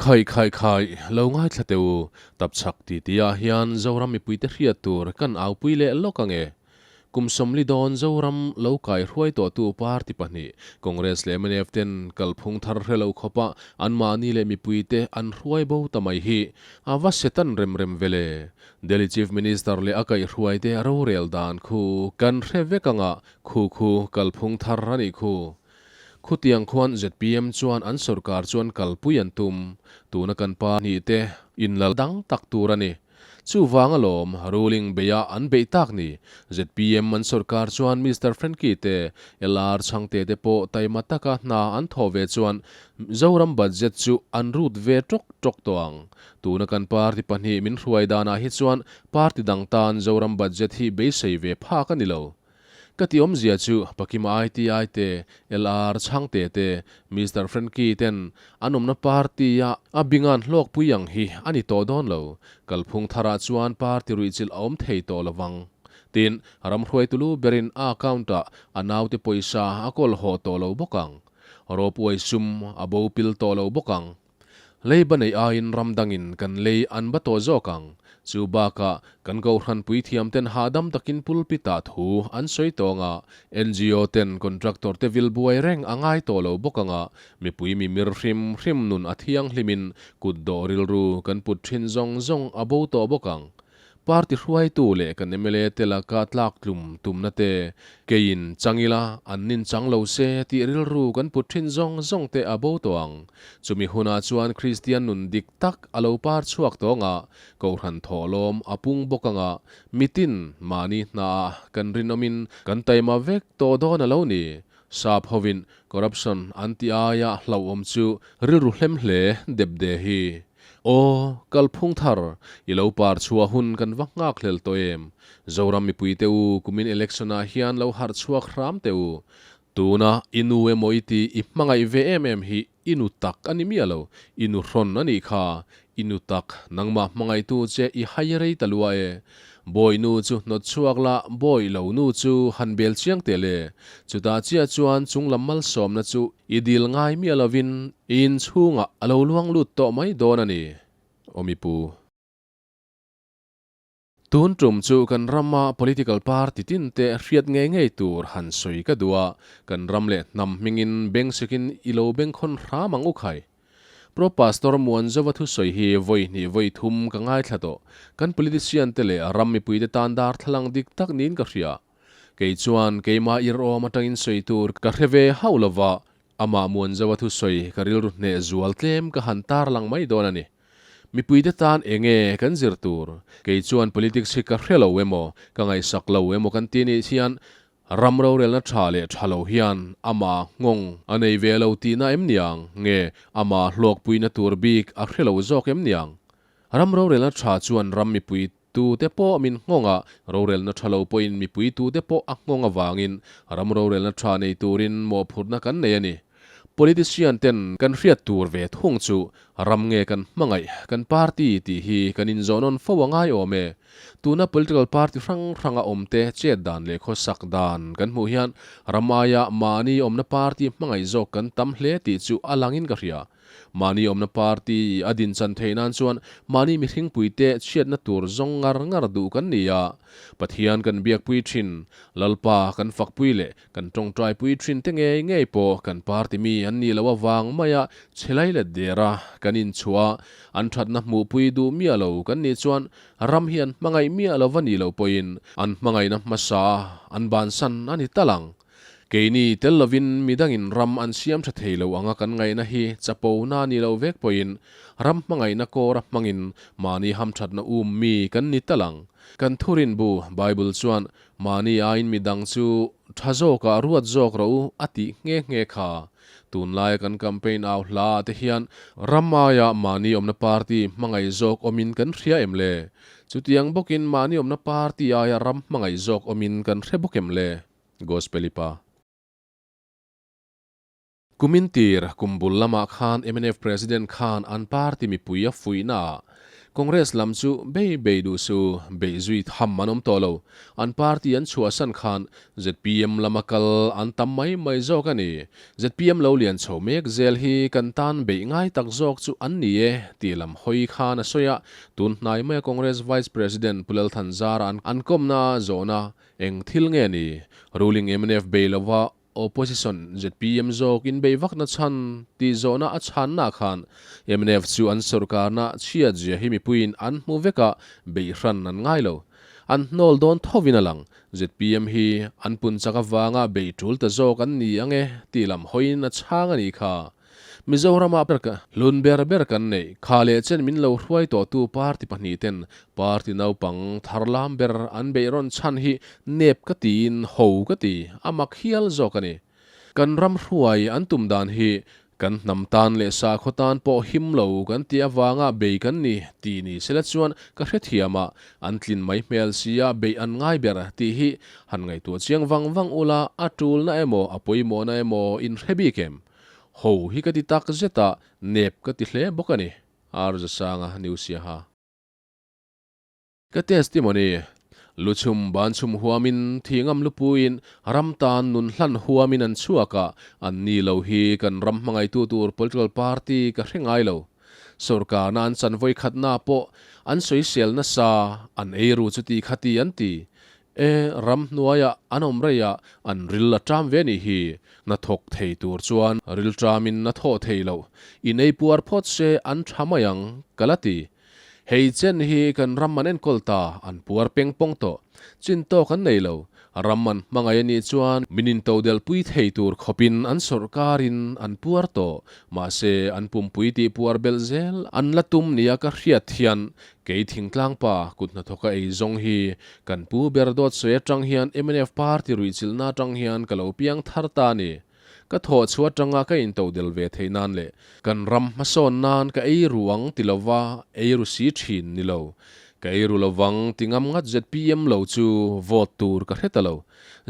Khai khai khai, lo ngaithla teh u, tapchhak titi ah hian Zoram mipuite hriat tur kan aupui leh lawk ange. Kum 40 dawn Zoram lo kai hruai tawhtu party pahnih, Congress leh mnf ten kalphung thar hre lo khawpa anmahni leh mipuite an hruai bo ta mai hi a va setan rem rem ve le. Delhi Chief Minister leh a kaihhruaite rorel dan khu kan hre vek anga khu khu kalphung thar a nih khu. Khutiang khuan zpm chuan an sorkar chuan kalpui an tum. Tuna kan pa hnih te inlal dang tak tur a ni. Chuvang alawm ruling beia an beih tak ni. Zpm an sorkar chuan Mister Frankie te, LR Chhangte te pawh taima taka hna an thawh ve chuan Zoram budget chu an rut ve tawk tawk tawh ang. Tuna kan party pahnih min hruai danah hi chuan party dang tan Zoram budget hi beisei ve phak a ni lo. Ka ti awmzia chu Pakima ITI te, LR Chhangte te, Mister Frankie ten an awmna party a a bingan hlawkpui ang hi a ni tawh dawn lo. Kalphung tharah chuan party ruihchilh a awm thei tawh lovang. Tin, ramhruaitu lu berin a account ah a naute pawisa a kawl haw tawh lo bawk ang. Rawpuai sum a bo pil tawh lo bawk ang. Lei ba neih aiin ram dangin kan lei an ba tawh zawk ang. Chu bakah kan kohhran puithiam ten hahdam takin pulpit ah thu an sawi tawh anga, ngo ten contractor te vil buai reng a ngai tawh lo bawk anga, mipui mimir hrim hrim nun a thianghlimin kut dawh rilru kan put thin zawng zawng a bo tawh bawk ang. Party hruaitu leh kan mla te laka tlak tlum tumna te, keiin chang ila an nin chang lo se tih rilru kan put thin zawng zawng te a bo tawh ang. Chumi hunah chuan Kristian nun dik tak a lo par chhuak tawh anga, Kohhran thawhlawm a pung bawk anga, mitin mahni hnaah kan rinawmin kan taima vek tawh dawn a lo ni. Sap hovin corruption an tih aia hlauhawm chu rilru hlem hle dep de hi. Aw, kalphung thar, i lo par chhuah hun kan va nghak hlel tawh em? Zoram mipui te u, kumin election ah hian lo harh chhuak hram teh u. Tuna i nu emaw i ti i hmangaih ve em em hi i nu tak a ni miah lo, i nu hrawn a nih kha. I nu tak, nangmah hmangaihtu che i hai rei ta lua e. Bawi nu chu hnawt chhuak la, bawi lo nu chu han bel chiang teh le. Chutah chiah chuan chung lam malsawmna chu i dil ngai miah lovin i inchhungah a lo luang lut tawh mai dawn a ni, Awmi pu. Tun tum chu kan rama political party tin te hriat ngei ngei tur han sawi ka duh a, kan ram leh hnam hmingin bengsikin i lo bengkhawn hram ang u khai. Pro Pastor Muanzova thusawi hi vawi hnih vawi thum ka ngaithla tawh. Kan politician te leh ram mipui te tan darthlalang dik tak niin ka hria. Kei chuan keimah ir awm atangin sawi tur ka hre ve hauh lova, amah Muanzova thusawi ka rilru hneh zual tlem ka han tarlang mai dawn a ni. Mipui te tan enge kan zir tur? Kei chuan politics hi ka hre lo emaw, ka ngaihsak lo emaw kan ti nih hian Ram rorelna tha leh tha lo hian ama nghawng a nei ve lo tihna em niang? Nge ama hlawkpuina tur bik a hre lo zawk em niang? Ram rorelna tha chuan ram mipui tute pawh min nghawng a, rorelna tha lo pawhin mipui tute pawh a nghawng avangin ram rorelna tha nei turin mawhphurhna kan nei a ni. Politician ten kan hriat tur ve thung chu ram nge kan hmangaih, kan party tih hi kan inzawhnawn fo a ngai awm e. Tuna political party hrang hranga awmte chet dan leh khawsak dan kan hmuh hian ram aia mahni awmna party hmangaih zawk kan tam hle tih chu a langin ka hria. Mahni awmna party a din chan theih nan chuan mahni mihringpuite chhiatna tur zawng ngar ngar duh kan ni a. Pathian kan biakpui thin, Lalpa kan fakpui leh Kan tawngtaipui thin te ngei ngei pawh kan party mi an nih loh avang maia chhelai let der a kan inchhuah a, an thatna hmuhpui duh miah lo kan nih chuan ram hi an hmangaih miah lo va nih loh pawhin an hmangaihna hmasa a an bansan a ni tal ang. Keini tel lovin midangin ram an siam tha thei lo anga kan ngaihna hi chapo na nih loh vek pawhin ram hmangaihna kawra hmangin mahni hamthatna um mi kan ni tal ang. Kan thurin bu Bible chuan Mahni aiin midang chu tha zawkah ruat zawk rawh u a tih nghe nghe kha. Tunlaia kan campaign au hla ah te hian ram aia mahni awmna party hmangaih zawk awmin kan hria em le? Chutiang bawkin mahni awmna party aia ram hmangaih zawk awmin kan hre bawk em le? Gospelipa. Kumin tir kum bul lamah khan mnf President khan an party mipui a fuihna ah. Congress lam chu bei bei duh su, beih zui tham an awm tawh lo. An party an chhuahsan khan zpm lama kal an tam mai mai zawk a ni. Zpm lo lian chho mek zel hi kan tan beih ngai tak zawk chu an ni e tih lam hawi khan a sawi a. Tun hnai maia Congress Vice President Pu Lalthanzara an kawmna zawhna eng thil nge ni? Ruling mnf bei lova Opposition zpm zawk in bei vakna chhan tih zawhna a chhanna khan mnf chu an sorkarna chhiat zia hi mipuiin an hmu vek a, beih hran an ngai lo. An hnawl dawn thovin a lang. Zpm hi an pun chak avanga beih tul ta zawk an ni ang e tih lam hawiin a chhang a nih kha. Mizoram-ah hlun ber ber kan neih kha leh chen min lo hruai tawhtu party pahnihten party naupang tharlam ber an beih rawn chhan hi nep ka tiin ho ka ti, a mak hial zawk a ni. Kan ram hruai an tum dan hi kan hnam tan leh sakhaw tan pawh him lo kan tih avanga bei kan ni tih ni sela chuan ka hrethiam a, an tlin mai hmel sia beih an ngai ber tih hi han ngaihtuah chiang vang vang ula a tulna emaw a pawimawhna emaw in hre bik em? Ho hi ka ti tak zet a, nep ka ti hle bawk a ni, R Zasanga New Siaha. Ka testimony, Luchhum banchhum huamin thingam lupuiin ram tan nun hlan huamin an chhuak a, an ni lo hi kan ram hmangaihtu tur political party ka hre ngai lo. Sorkarna an chan vawikhatna pawh an sawisel nasa, an eiru chuti khati an ti. E, ram hnuaiah an awm rei a, an ril a ṭam ve nih hi. Hnathawk thei tur chuan ril ṭamin a thawh thei loh. In ei puar phawt se an ṭha mai ang, ka la ti. Hei chen hi kan ram an enkawl ta, an puar peng pawng tawh. Chin tawk an nei lo. Ram an hmangaih a nih chuan min intodelh pui thei tur khawpin an sawrkarin an puar tawh. Mahse, an pumpui tih puar belh zel an la tum nia ka hriat hian Kei thingtlang pa kut hnathawka ei zawng hi kan pu ber dawt sawi atang hian mnf party ruihchilhna atang hian ka lo piang thar ta a ni. Ka thawh chhuah atanga ka intodel ve theih nan leh kan ram hmasawn nan ka ei ru ang ti lova ei ru si thin ni lo. Ka ei ru lovang ti ngam ngat zpm lo chu vote tur ka hre ta lo.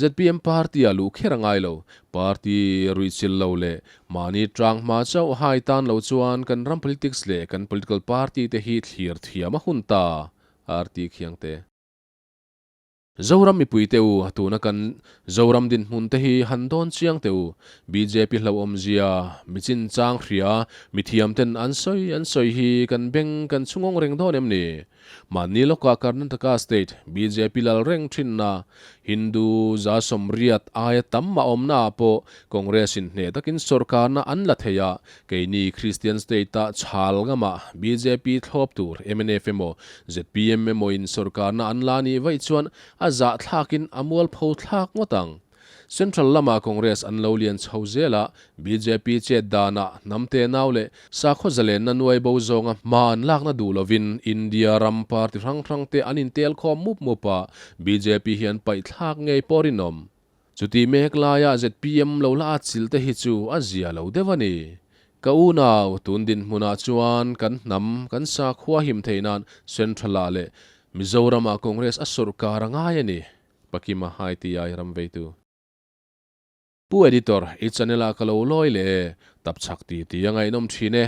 Zpm party ah luh kher a ngai lo. Party ruihchilh lo leh Mahni tang hma chauh hai tan lo chuan kan ram politics leh kan political party te hi thlir thiam a hun ta, RT Khiangte. Zoram mipui te u, tuna kan Zoram dinhmun te hi han dawn chiang teh u. Bjp hlauhawm zia, mi chinchang hria, mithiam ten an sawi an sawi hi kan beng kan chhungawng reng dawn em ni? Mahni lawkah Karnataka state bjp lal reng thinna Hindu 180 aia tam a awmnaah pawh Congress in hneh takin sorkarna an la thei a, keini Christian state-ah chhal ngamah bjp thlawp tur mnf emaw zpm emaw in sorkarna an la nih vaih chuan a zahthlakin a mualpho thlak ngawt ang. Central lama Congress an lo lian chho zel a, bjp chet danah hnam tenau leh sakhaw zalenna nuai bo zawnga hma an lakna duh lovin India ram party hrang hrang te an intel khawm mup mup a, bjp hi an paih thlak ngei pawh rinawm. Chutih mek laia zpm lo la at chilh te hi chu a zia lo deuh a ni. Ka unau, tun dinhmunah chuan kan hnam, kan sakhua him theih nan Central-ah leh Mizoramah Congress a sawrkar a ngai a ni. Pakima ITI ram veitu. Pu Editor, i channel ah ka lo lawi leh e, tap chak ti ti a ngaihnawm thin e.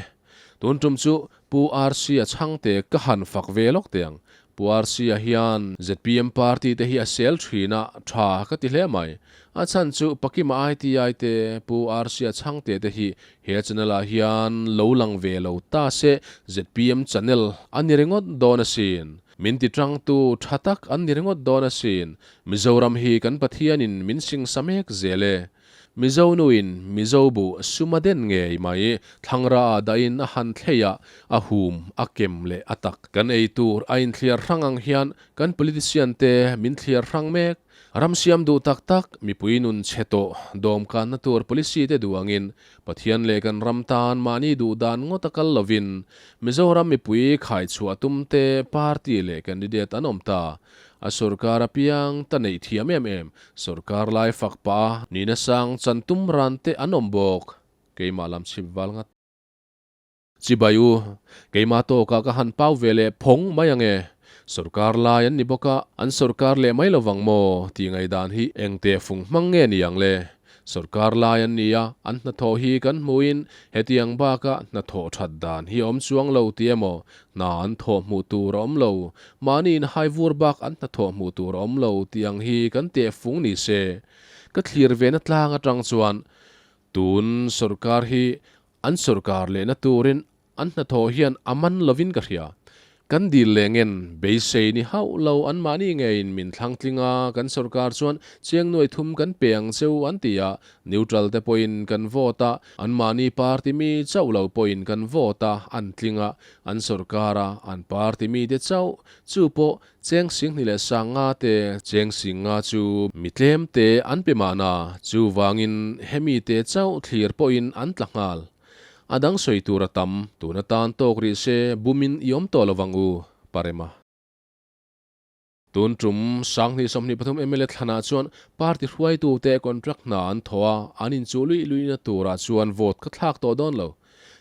Tun tum chu Pu RC a chhangte ka han fak ve lawk teh ang. Pu RC a hian zpm party te hi a sel thin a, tha ka ti hle mai. A chhan chu Pakima ITI te Pu RC a chhangte te hi he channel ah hian lo lang ve lo ta se zpm channel a ni ringawt dawn asin. Min ti tangtu tha tak an ni ringawt dawn asin. Mizoram hi kan Pathianin min singsa mek zel e. Mizo nuin Mizo buh suma den ngei mai thlangra ah dahin a han thlei a, a hum, a kem leh a tak. Kan ei tur a inthliar hrang ang hian kan politician te min thliar hrang mek. Ram siam duh tak tak, mipui nun chhe tawh, dawmkanna tur policy te duh angin Pathian leh kan ram tan mahni duh dan ngawt a kal lovin Mizoram mipui khaichhuah tum te party leh candidate an awm ta. A sorkar apiang ta neih thiam em em, sorkar lai fak pah a nihna sang chan tum ran te an awm bawk. Keimah lam chhip val ngat. Chibai u, keimah tawkah ka han pau ve leh phawng mai ang e. Sorkar lai an ni bawk a, an sorkar leh mai lovang maw tih ngaihdan hi eng teh fung hmang nge ni ang le? Sorkar lai an ni a, an hnathawh hi kan hmuhin hetiang baka hnathawh that dan hi a awm chuang lo tih emaw, hna an thawh hmuh tur a awm lo, mahni inhai vur bak an hnathawh hmuh tur a awm lo tih ang hi kan tehfung ni se. Ka thlir vena tlang atang chuan tun sorkar hi an sorkar lehna turin An hnathawh hian a man lovin ka hria. Kan dil leh ngen beisei ni hauh lo anmahni ngeiin min thlang tling a, kan sorkar chuan chiang nuai thum kan pe ang cheu an ti a, neutral te pawhin kan vote a, anmahni party mi chauh lo pawhin kan vote a, an tling a, an sorkar a, an party mi te chauh, chu pawh cheng singhnih leh sanga te, cheng singa chu mi tlem te an pe mahna, chuvangin hemi te chauh thlir pawhin an tla nghal. A dang sawi tur a tam, tun atan tawk rih se bumin i awm tawh lo vang u, Parema. Tun tum Sanghnih 23 mla thlanah chuan party hruaitute contract hna an thaw a, an inchuh luih luihna turah chuan vote ka thlak tawh dawn lo.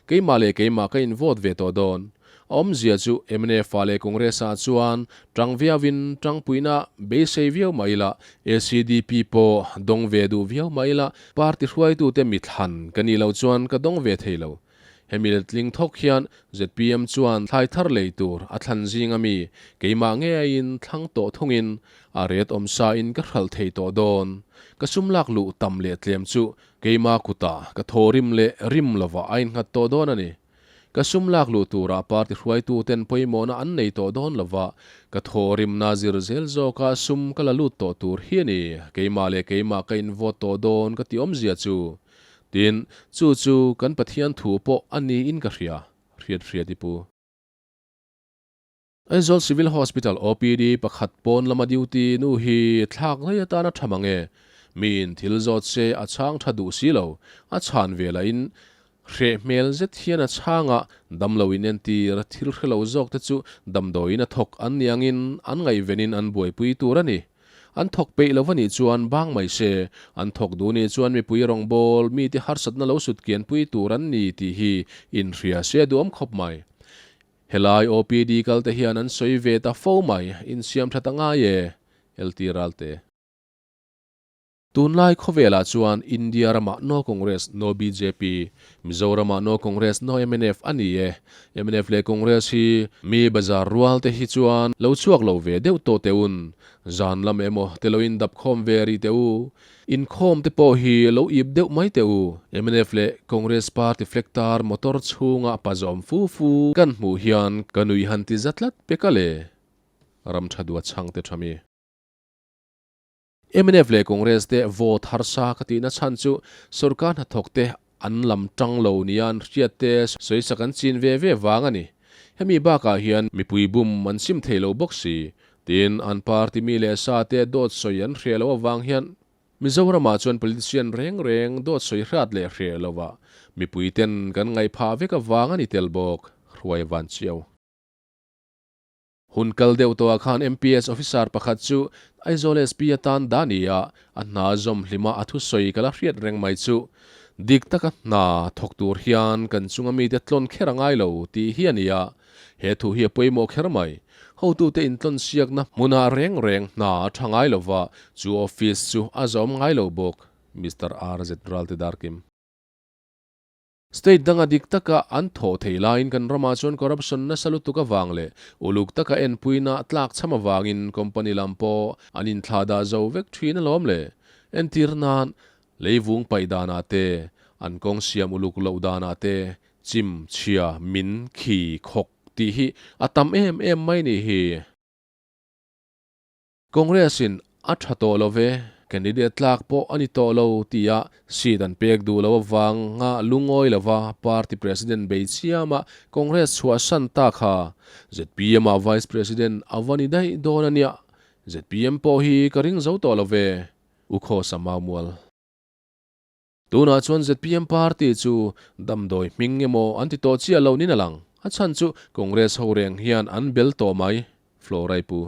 Keimah leh keimah ka in vote ve tawh dawn. A awmzia chu mnf ah leh Congress ah chuan tang viauin tangpuina beisei viau mah ila, ACDP pawh dawng ve duh viau mah ila, party hruaitute mithlan ka nih loh chuan ka dawng ve thei lo. Hemi letling thawk hian zpm chuan thlai thar lei tur a thlan zing ami keimah ngeiin thlang tawh thungin a ret awmsa in ka hralh thei tawh dawn. Ka sum lak luh tam leh tlem chu keimah kutah ka thaw rim leh rim lovah a innghat tawh dawn a ni. Ka sum lak luh turah party hruaituten pawimawhna an nei tawh dawn lova, ka thawhrimna zir zel zawka sum ka la lut tawh tur hi a ni. Keimah leh keimah ka in vote tawh dawn ka ti awmzia chu. Tin, chu chu kan Pathian thu pawh a niin ka hria, hriat hriat i pu. Aizawl Civil Hospital OPD pakhat pawn lama duty nu hi thlak ngei atana tha mang e. Miin thil zawt se a chhang tha duh si lo. A chhan ve lahin hreh hmel zet hian a chhang a, damlo in entir thil hre lo zawk te chu damdawiin a thawk an ni angin an ngaihvenin an buaipui tur a ni. An thawk peih lo va nih chuan bang mai se, an thawk duh nih chuan mipui rawngbâwl mite harsatna lo sutkianpui tur an ni tih hi inhria se a duhawm khawp mai. Helai OPD kal te hian an sawi ve ta fo mai, insiam tha ta ngai e, LT Ralte. Tunlai khawvelah chuan India ramah no Congress no bjp, Mizoramah no Congress no mnf a ni e. Mnf leh Congress hi mi bazar rual te hi chuan lo chhuak lo ve deuh tawh teh un. Zan lam emaw te lo indap khawm ve rih teh u. Inkhawm te pawh hi lo ip deuh mai teh u. Mnf leh Congress party flag tar motor chhunga pa zawm fu fu kan hmuh hian ka nui han ti za tlat pek a le. Ram tha duat chhang te tha mi. Mnf leh Congress te vote harsa ka tihna chhan chu sorkar hnathawk te an lam tang lo nia an hriat te sawisak an chin ve ve vang a ni. Hemi bakah hian mipui bum an sim thei lo bawk si. Tin, an party mi leh sa te dawt sawi an hreh loh avang hian Mizoramah chuan politician reng reng dawt sawi hrat leh hreh lovah mipui ten kan ngaihphah vek avang a ni tel bawk, Hruai Van Chiau. Hun kal deuh tawhah khan MPS officer pakhat chu Aizawl SP atan dah ni a, a hna zawm hlima a thusawi ka la hriat reng mai chu. Dik taka hna thawk tur hian kan chunga mite tlawn kher a ngai lo tih hi a ni a, he thu hi a pawimawh kher mai. Hotute intlawn siakna hmunah reng reng hna a tha ngai lova, chu office chu a zawm ngai lo bawk, Mister RZ Ralte Darkim. State danga dik taka an thawh theih laiin kan ramah chuan corruption nasa lutuk avang leh uluk taka enpuina tlakchham avangin company lam pawh an inthlahdah zo vek thin alawm le. Entir nan, leivung paih danah te, an kawng siam uluk loh danah te, chim, chhia, min, khi, khawk tih hi a tam em em mai nih hi. Congress in a tha tawh lo ve, candidate tlak pawh a ni tawh lo tia seat an pek duh lo avanga lungawi lova party president bei chiama Congress chhuahsan ta kha zpm ah vice president a va ni daih dawn a nia, zpm pawh hi ka ring zo tawh lo ve, U Khawsa Maumual. Tunah chuan zpm party chu damdawi hming emaw an ti tawh chiah lo niin a lang, a chhan chu Congress ho reng hian an bel tawh mai, Florai pu.